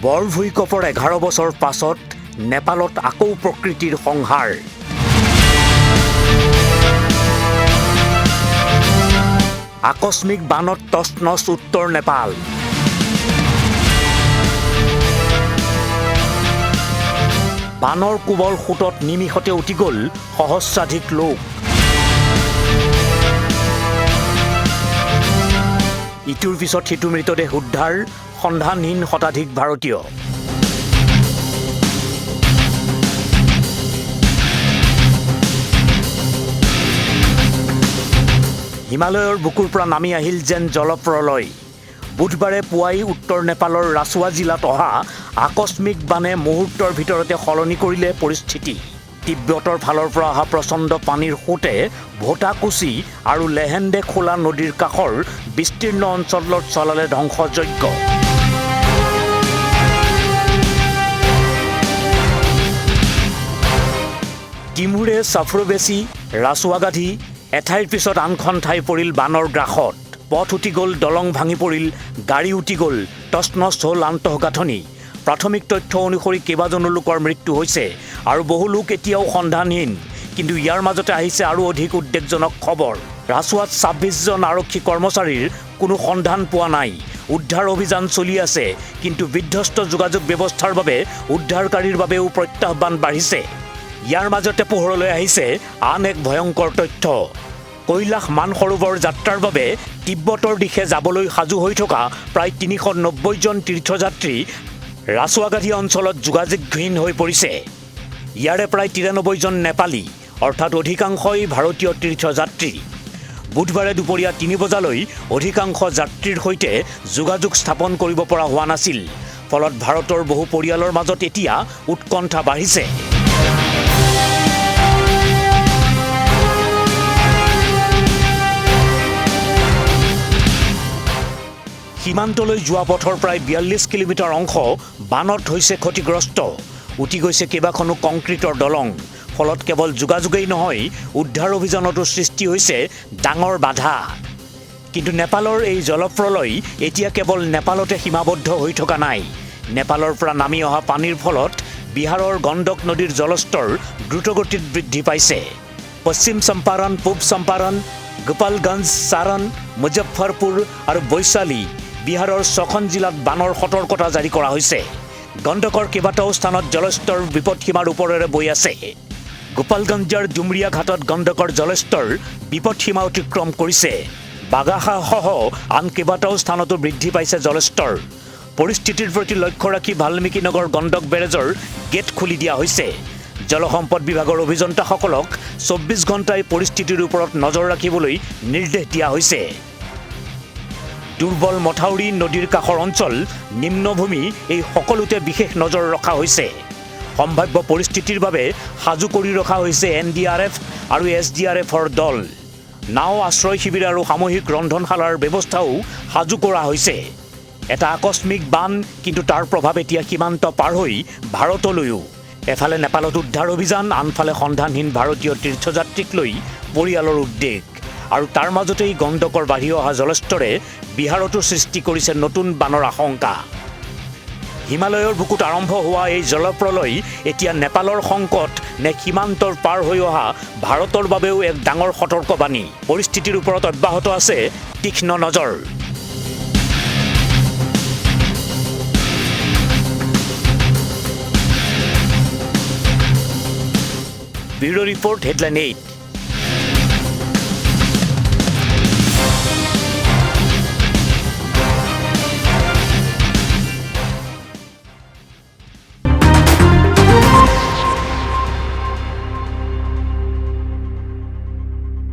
বৰ ভূঁইকঁপৰ 11 বছৰ পাছত নেপালত আকৌ প্ৰকৃতিৰ সংহাৰ। আকস্মিক বানত তছনছ উত্তৰ নেপাল। বানৰ কোবল সোঁতত নিমিষতে উটি গ'ল সহস্ৰাধিক লোক। ইটোৰ পিছত সিটো মৃতদেহ উদ্ধাৰ, সন্ধানহীন শতাধিক ভাৰতীয়। হিমালয়ৰ বুকুৰ পৰা নামি আহিল যেন জলপ্ৰলয়। বুধবাৰে পুৱাই উত্তৰ নেপালৰ ৰাছুৱা জিলাত অহা আকস্মিক বানে মুহূৰ্তৰ ভিতৰতে সলনি কৰিলে পৰিস্থিতি। তিব্বতৰ ফালৰ পৰা অহা প্ৰচণ্ড পানীৰ সোঁতে ভোটাকোচি আৰু লেহেণ্ডে খোলা নদীৰ কাষৰ বিস্তীৰ্ণ অঞ্চলত চলালে ধ্বংসযজ্ঞ। তিমুৰে, চাফ্ৰুবেচি, ৰাছুৱাগাধি, এঠাইৰ পিছত আনখন ঠাই পৰিল বানৰ গ্ৰাসত। পথ উটি গ'ল, দলং ভাঙি পৰিল, গাড়ী উটি গ'ল, তছনছ হ'ল আন্তঃগাঁথনি। প্ৰাথমিক তথ্য অনুসৰি কেইবাজনো লোকৰ মৃত্যু হৈছে আৰু বহু লোক এতিয়াও সন্ধানহীন। কিন্তু ইয়াৰ মাজতে আহিছে আৰু অধিক উদ্বেগজনক খবৰ। ৰাছুৱাত 26জন আৰক্ষী কৰ্মচাৰীৰ কোনো সন্ধান পোৱা নাই। উদ্ধাৰ অভিযান চলি আছে, কিন্তু বিধ্বস্ত যোগাযোগ ব্যৱস্থাৰ বাবে উদ্ধাৰকাৰীৰ বাবেও প্ৰত্যাহ্বান বাঢ়িছে। ইয়াৰ মাজতে পোহৰলৈ আহিছে আন এক ভয়ংকৰ তথ্য। কৈলাশ মানসৰোবৰ যাত্ৰাৰ বাবে তিব্বতৰ দিশে যাবলৈ সাজু হৈ থকা প্ৰায় 390জন তীৰ্থযাত্ৰী ৰাছুৱাগাধি অঞ্চলত যোগাযোগহীন হৈ পৰিছে। ইয়াৰে প্ৰায় 93জন নেপালী, অৰ্থাৎ অধিকাংশই ভাৰতীয় তীৰ্থযাত্ৰী। বুধবাৰে দুপৰীয়া 3 বজালৈ অধিকাংশ যাত্ৰীৰ সৈতে যোগাযোগ স্থাপন কৰিব পৰা হোৱা নাছিল। ফলত ভাৰতৰ বহু পৰিয়ালৰ মাজত এতিয়া উৎকণ্ঠা বাঢ়িছে। সীমান্তলৈ যোৱা পথৰ প্ৰায় 42 কিলোমিটাৰ অংশ বানত হৈছে ক্ষতিগ্ৰস্ত। উটি গৈছে কেইবাখনো কংক্ৰিটৰ দলং। ফলত কেৱল যোগাযোগেই নহয়, উদ্ধাৰ অভিযানতো সৃষ্টি হৈছে ডাঙৰ বাধা। কিন্তু নেপালৰ এই জলপ্ৰলয় এতিয়া কেৱল নেপালতে সীমাবদ্ধ হৈ থকা নাই। নেপালৰ পৰা নামি অহা পানীৰ ফলত বিহাৰৰ গণ্ডক নদীৰ জলস্তৰ দ্ৰুতগতিত বৃদ্ধি পাইছে। পশ্চিম চম্পাৰণ, পূব চম্পাৰণ, গোপালগঞ্জ, চাৰণ, মুজফ্ফৰপুৰ আৰু বৈশালী, বিহাৰৰ ছখন জিলাত বানৰ সতৰ্কতা জাৰি কৰা হৈছে। গণ্ডকৰ কেইবাটাও স্থানত জলস্তৰ বিপদসীমাৰ ওপৰেৰে বৈ আছে। গোপালগঞ্জৰ ডুমৰিয়া ঘাটত গণ্ডকৰ জলস্তৰ বিপদসীমা অতিক্ৰম কৰিছে। বাগাহাসহ আন কেইবাটাও স্থানতো বৃদ্ধি পাইছে জলস্তৰ। পৰিস্থিতিৰ প্ৰতি লক্ষ্য ৰাখি বাল্মীকি নগৰ গণ্ডক বেৰেজৰ গেট খুলি দিয়া হৈছে। জলসম্পদ বিভাগৰ অভিযন্তাসকলক 24 ঘণ্টাই পৰিস্থিতিৰ ওপৰত নজৰ ৰাখিবলৈ নিৰ্দেশ দিয়া হৈছে। দুৰ্বল মথাউৰি, নদীৰ কাষৰ অঞ্চল, নিম্নভূমি, এই সকলোতে বিশেষ নজৰ ৰখা হৈছে। সম্ভাৱ্য পৰিস্থিতিৰ বাবে সাজু কৰি ৰখা হৈছে এনডিআৰএফ আৰু এছডিআৰএফৰ দল। নাও, আশ্ৰয় শিবিৰ আৰু সামূহিক ৰন্ধনশালাৰ ব্যৱস্থাও সাজু কৰা হৈছে। এটা আকস্মিক বান, কিন্তু তাৰ প্ৰভাৱ এতিয়া সীমান্ত পাৰ হৈ ভাৰতলৈও। এফালে নেপালত উদ্ধাৰ অভিযান, আনফালে সন্ধানহীন ভাৰতীয় তীৰ্থযাত্ৰীক লৈ পৰিয়ালৰ উদ্বেগ আৰু তাৰ মাজতেই গণ্ডকৰ বাঢ়ি অহা জলস্তৰে বিহাৰতো সৃষ্টি কৰিছে নতুন বানৰ আশংকা। হিমালয়ৰ বুকুত আৰম্ভ হোৱা এই জলপ্ৰলয় এতিয়া নেপালৰ সংকট নে সীমান্তৰ পাৰ হৈ অহা ভাৰতৰ বাবেও এক ডাঙৰ সতৰ্কবাণী? পৰিস্থিতিৰ ওপৰত অব্যাহত আছে তীক্ষ্ণ নজৰ। Bureau report, headline 8।